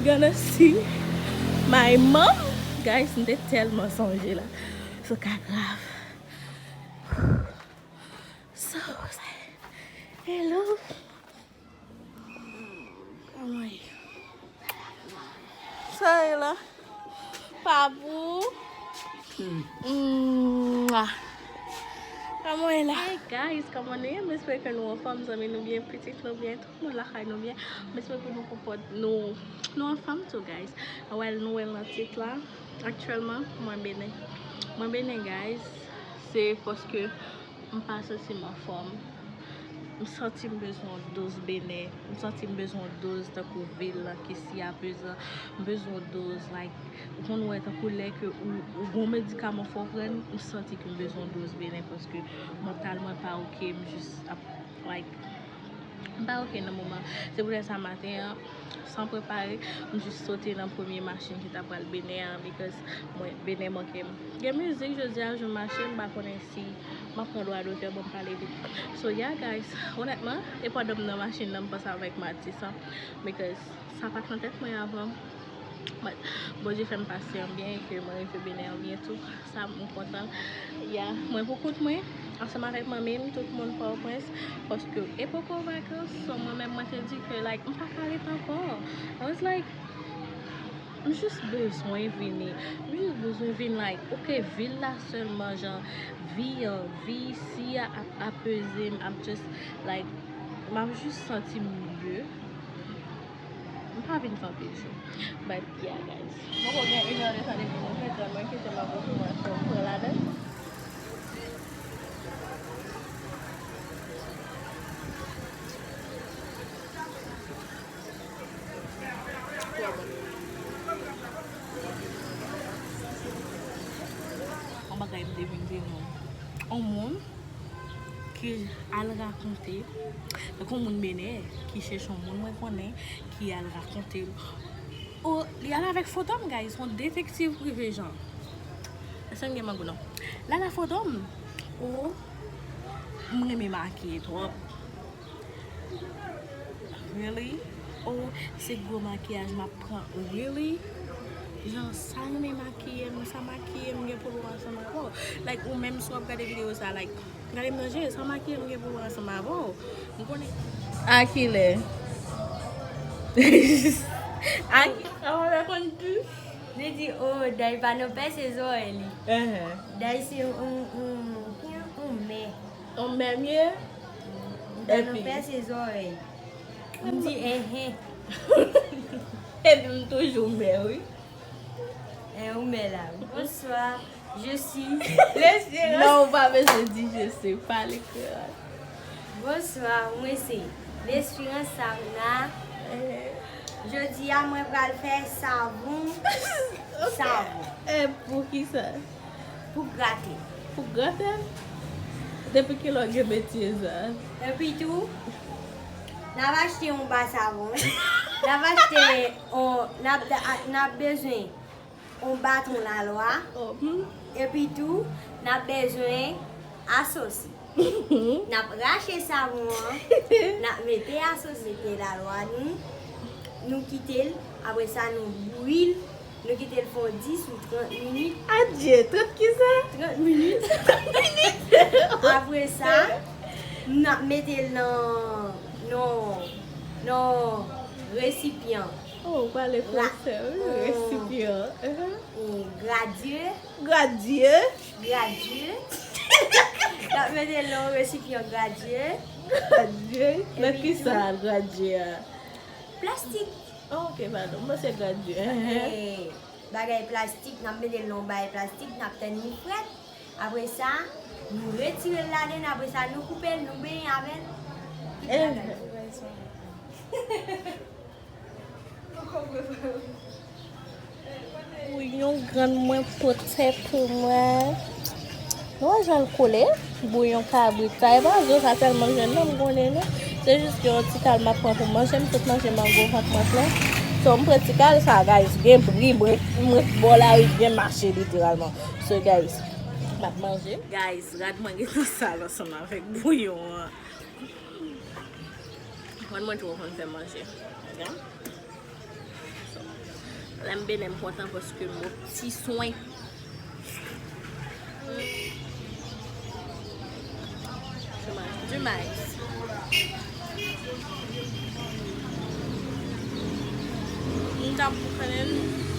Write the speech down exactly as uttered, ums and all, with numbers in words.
Gonna see my mom. Guys, m te tèlman sonje la. So, ka grav. So, hello. Kòman ye? Sa ye la? Papou. Mwah. Kòman ye la? Hey guys, kòman nou ye? M espere ke nou anfòm, zanmi nou byen, pitit nou byen, tout moun lakay nou byen. M espere ke nou konpòt, nou, nou anfòm tou, guys. Well, nou wè l nan tit la. Aktyèlman, mwen Benin. Mwen Benin, guys. Se paske m pa santi m anfòm. M santi m bezwen yon doz Benin. M santi m bezwen yon doz tankou vil lan ki si apezan. M bezwen yon doz, like, ou konn wè tankou lè ke ou, ou gon medikaman fò w pran, m santi ke m bezwen yon doz Benin paske mantal mwen pa oke, m jis ap, like, m pa oke nan moman. Se poutèt sa maten an, san prepare, m jis sote nan premye machin ki ta pral Benin an, because mwen, Benin manke m. Gen mizik jodi a, jou mache, m pa konnen si m ap pran dwa dotè ban m pale vit. So, yeah, guys, onètman, e pandan m nan machin nan, m panse avèk Matis an, because sa pa t nan tèt mwen avan. But Bondye fè m pase an byen e ke mwen rive Benin an byen tou. Sa, m kontan. Yeah, mwen pou kont mwen, ansanm avèk manmi m, tout moun Pòtoprens, paske e poko vakans, so mwen menm, mwen te di ke, like, m pa ka ret ankò. I was like, m jis bezwen vini. M jis bezwen vin, like, oke, vil la sèlman, jan, vi an, vi isi a ap apeze m, ap just, like, m ap jis santi m mye. M pa vin kanpe jou. But yeah, guys. Mwen poko gen inè de tan depi mwen fè tan mwen kite m ap okipe mwen, so m pran ladan. Yon bagay m te vin di nou. Yon moun ki al rakonte, tankou yon moun Benin ki chèche yon moun mwen konnen, ki al rakonte l. O, li al avèk foto m, guys, yon detektiv prive, jan. Èske m gen mangou non? L al ak foto m. O, m renmen makiye twòp. Really? Oh, se gwo makiyaj m ap pran. Really? Jan, sa renmen makiye m, sa makiye m gen pou l wè ansanm avè w. Like, ou menm si w ap gade videyo sa, like, gade m nan je, sa makiye m gen pou l wè ansanm avè w. M konnen. A kilè? A ki, a w konn tou? Li di, oh, Day pa nan pèse zòrèy li. Day se yon, yon, yon mè. Yon mè m ye? Li pa nan pèse zòrèy. M di, enhen. Epi m toujou mè, wi. E, ou mè la. Bonsoir. Je suis l'espérance. Non, ou pa bezwen di je suis, pale kreyòl. Bonsoir, mwen se Lesperance Sarna. Jodi a, mwen pral fè savon. Ok. Savon. E pou ki sa? Pou grate. Pou grate? Depi kilè w gen metye sa? Epi tou, n ap achte yon ba savon. N ap achte yon, n ap, n ap bezwen yon baton lalwa. Oh, hmm. Epi tou, n ap bezwen asosi. N ap rache savon an, n ap mete asosi, mete lalwa nou, nou kite l, apre sa nou bouyi l, nou kite l fè yon dis ou trant minit. Adye, trant kisa? Trant minit. Trant minit. Apre sa, n ap mete l nan, nan, nan resipyan. Oh, ou pale fransè, wi, resipyan. Gradye. Gradye. Gradye. N ap mete l nan yon resipyan gradye. Gradye? Nan kisa gradye a? Plastik. Oh, ok, padon. M panse gradye. Eh, bagay plastik, n ap mete l nan yon bagay plastik, n ap tann li frèt. Apre sa, nou retire l ladan, apre sa, nou koupe l, nou benyen avè l. Tout bagay. Bouyon grann mwen pote pou mwen. Nou wè jan l koule? Bouyon kabrit. Sa e pa zo sa sèlman m jwenn non, m konnen non. Se jis ke yon ti kal m ap pran pou manje, m sot manje mango vant mwen plen. So, m pran ti kal sa, guys, gen bri, m ret, m ret bò lari, byen mache literalman. So, guys, m ap manje. Guys, rad mwen gentan sal ansanm avèk bouyon an. Mwen, mwen twò konn fè manje. Ok? So, M benen m kontan paske m op ti swen. Demais. Demais. M t ap boukannen.